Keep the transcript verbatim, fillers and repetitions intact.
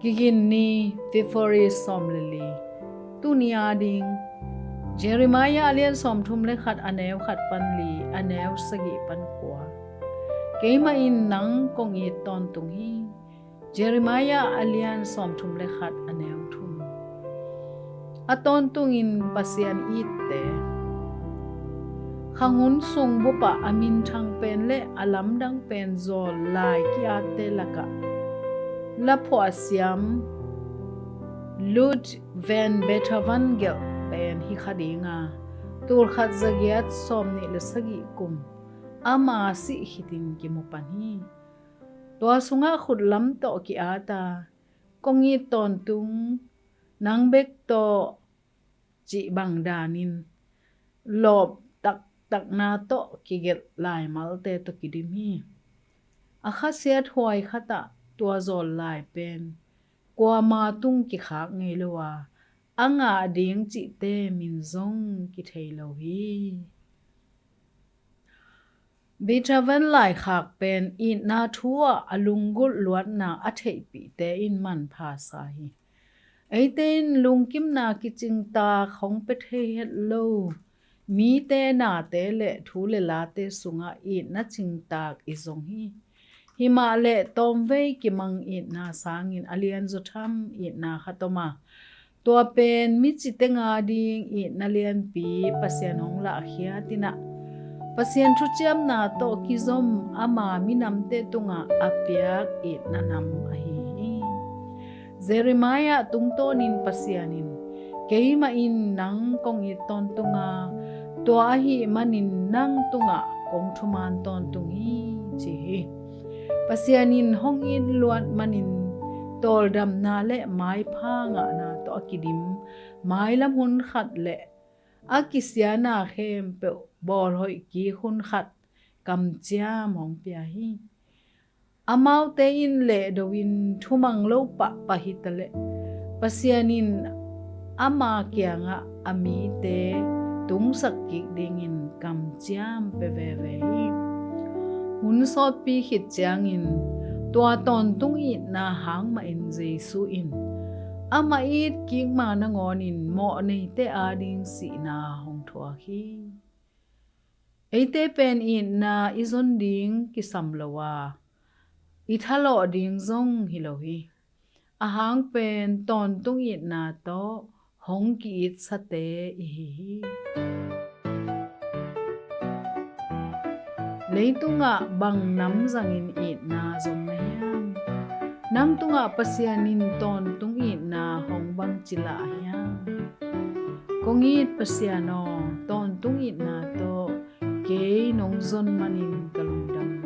Kigin ni, February sawm le li. Tuni a ding, Jeremiah a lian sawmthum le khat, a neu khat pan li, a neu sagih pan kua. Keimah in nang kong it tawntung hi. Jeremiah a lian sawmthum le khat, a neu thum. A tawntungin Pasian itte. Khanghun sung bupah a minthang pen le a lamdang pen zawl lai ki-atte lakah laphuah siam Ludwig van Beethoven gelh pen hi kha ding a, tulkhat zagiat sawmnih le sagih kum ama sih khitin kimu pan hi. Tua sungah khutlam tawh ki-at a, kong it tawntung, nang bek tawh cih bang danin lawp taktakna tawh kigelh laimalte tawh kidim hi. A khasiat huai khatah tua zawl lai pen kuama tung kikhak ngei lo a, a ngah ding cihte min zong kithei lo hi. Beethoven laikhak pen itna thu ah a lunggulh luatna a theihpihte in manpha sa hi. Eite in lungkimna kicingtak hong pia thei het lo mite, nate le thu le late sungah itna cingtak i zong hi. Himah le tawmvei kimang itna sangin a lianzaw tham itna khat om a, tua pen mi citeng a ding itna lianpi Pasian hong lahkhiat in ah, Pasian thuciamna tawh kizom ama minamte tungah a piak itna nam ahi hi. Jeremiah tungtawnin Pasian in, keimah in nang kong it tawntung a, tua ahih manin nang tungah kong thuman tawntung hi, ci hi. Pasian in hong it luat manin tawldamna le maipha ngahna tawh a kidim mailam hun khat le a kisiana khempeuh bawlhoih kik hun khat kamciam hong pia hi. Amaute in lehdo in thumang lo pahpah hitaleh, Pasian in ama kiangah a mite tungsak kik dingin kamciam pia veve hi. Hun sawtpi khit ciangin tua tawntung itna hang mahin Jesu in amah it kik ma nangawnin mawhneite ading sihna hong thuak hi. Eite pen itna i zon ding kisam lo a, i thalawh ding zong hi lo hi. A hang pen tawntung itna tawh hong ki-itsate i hi hi. Leitungah bang nam zangin itna zong na hiam? Nang tungah Pasian in tawntung itna hong bangci lah hiam? Kong it Pasian aw, tawntung itna tawh kei nong zon manin ka lungdam